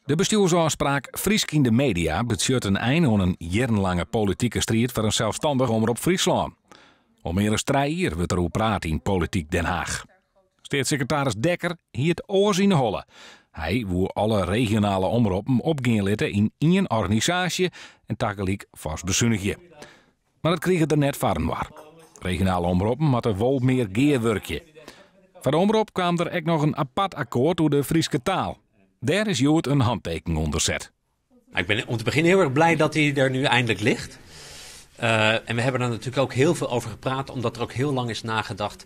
De bestjoersôfspraak Frysk yn de media betsjut in ein oan in jierrenlange politike striid foar in selsstannich Omrop Fryslân. Al mear as trije jier wurdt der oer praat yn polityk Den Haag. Steatssekretaris Dekker hie it oars yn 'e holle. Hy woe alle regionale omroppen opgean litte yn ien organisaasje en tagelyk foars besunigje. Mar dat krige er net foarinoar. Regionale omroppen moatte wol mear gearwurkje. Foar de omrop kaam der ek noch in apart akkoart oer de Fryske taal. Dêr is hjoed in hanteken ûnder set. Ik ben om te beginnen heel erg blij dat hij er nu eindelijk ligt. En we hebben er natuurlijk ook heel veel over gepraat, omdat er ook heel lang is nagedacht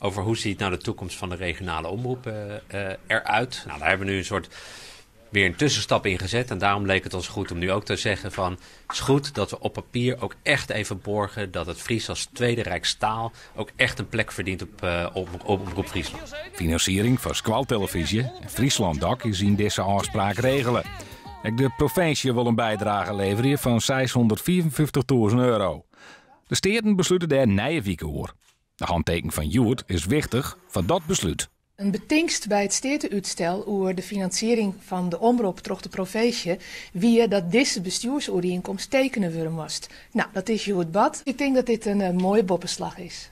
over hoe ziet nou de toekomst van de regionale omroep eruit. Nou, daar hebben we nu een soort weer een tussenstap in gezet. En daarom leek het ons goed om nu ook te zeggen van het is goed dat we op papier ook echt even borgen dat het Fries als tweede rijkstaal ook echt een plek verdient op Omroep Friesland. Finansiering foar skoaltelefyzje en Fryslân Dok is yn dizze ôfspraak regele. Ek de provinsje wol in bydrage leverje fan 655.000 euro. De steaten beslute dêr nije wike oer. De hanteken fan hjoed is wichtich foar dat beslút. In betingst by it steateútstel oer de finansiering fan de omrop troch de provinsje wie dat dizze bestjoersoerienkomst tekene wurde moast. No, dat is hjoed bard. Ik tink dat dit in moaie boppeslach is.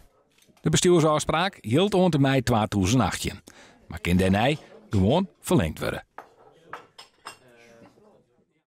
De bestjoersôfspraak jildt oant en mei 2018, mar kin dêrnei gewoan ferlingd wurde.